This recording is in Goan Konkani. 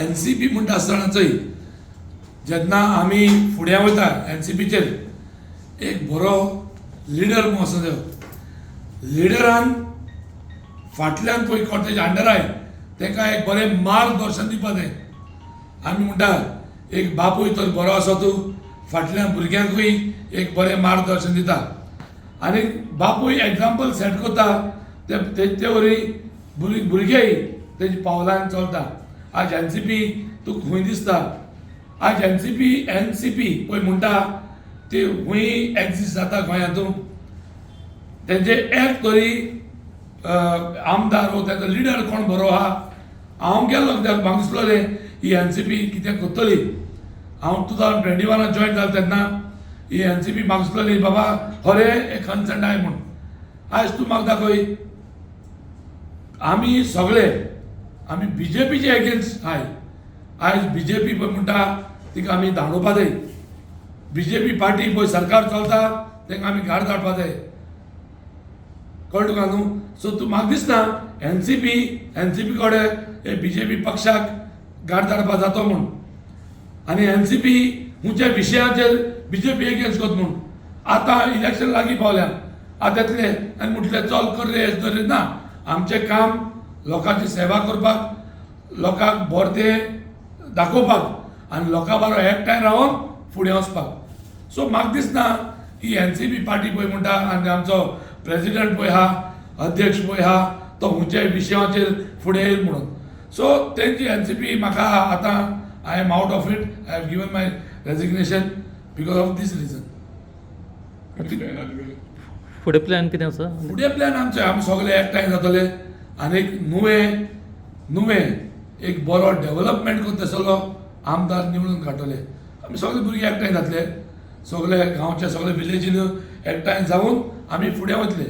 एनसीपी म्हणटा आसतना चोय, जेन्ना आमी फुडें वयता, एनसीपीचेर एक बरो लिडर म्हूण आसा. त्यो लिडरान फाटल्यान पळय कोण तेजे अंडराय, तांकां एक बरें मार्गदर्शन दिवपा जाय. आमी म्हणटा, एक बापूय तर बरो आसा, तूं फाटल्यान भुरग्यांकूय एक बरें मार्गदर्शन दिता आनी बापूय एग्जाम्पल सेट करता, ते तेचे वरवीं भुरगेय तेजे पावलान चलता. आज एनसीपी तुका खंय दिसता? आज एनसीपी, एनसीपी पळय म्हणटा ती खंय एक्झिस्ट जाता गोंयांतून? तेंचे एक तरी आमदार वो तेंचो लिडर कोण बरो आहा? हांव गेल्लो कित्याक, म्हाका दिसलोलें ही एनसीपी कितें करतली. हांव 2021 जॉयन जालो तेन्ना ही एनसीपी म्हाका दिसलोली, बाबा खरें एक कन्सर्न आहाय म्हूण. आयज तूं म्हाका दाखय, आमी सगळे आमी बीजेपीचे एगेन्स्ट आहाय. आयज बीजेपी पळय म्हणटा तिका आमी धांवडोवपा जाय. बीजेपी पार्टी पळय सरकार चलता, तांकां आमी गाड धाडपा जाय. कळ्ळें तुका न्हू? सो तूं म्हाका दिसना एनसीपी, एनसीपी कडेन बीजेपी पक्षाक गाड धाडपा जातो म्हूण आनी एनसीपी खंयच्या विशयाचेर बीजेपी एगेन्स्ट करता म्हूण. आतां इलेक्शन लागीं पावल्या, आतां येतले आनी म्हटलें चल कर रे, हें कर रे. ना, आमचें काम लोकांची सेवा करपाक, लोकांक बरें तें दाखोवपाक आनी लोकां बरोबर एकठांय रावन फुडें वचपाक. सो म्हाका दिसना ही एनसीपी पार्टी पळय म्हणटा आनी आमचो प्रेजिडंट पळय आहा, अध्यक्ष पळय आहा, तो खंयच्याय विशयाचेर फुडें येयल म्हणून. सो तेंची एनसीपी म्हाका आतां, I am out of it. I have given my resignation because of this reason. फुडें प्लॅन कितें आसा? फुडें प्लॅन आमचे, आमी सगळे एकठांय जातले आनी एक नुवें नुवें एक बरो डेवलपमेंट करता तसलो आमदार निवडून काडटले. आमी सगळे भुरगे एकठांय जातले, सगळे गांवचे सगळे विलेजीन एकठांय जावन आमी फुडें वतले.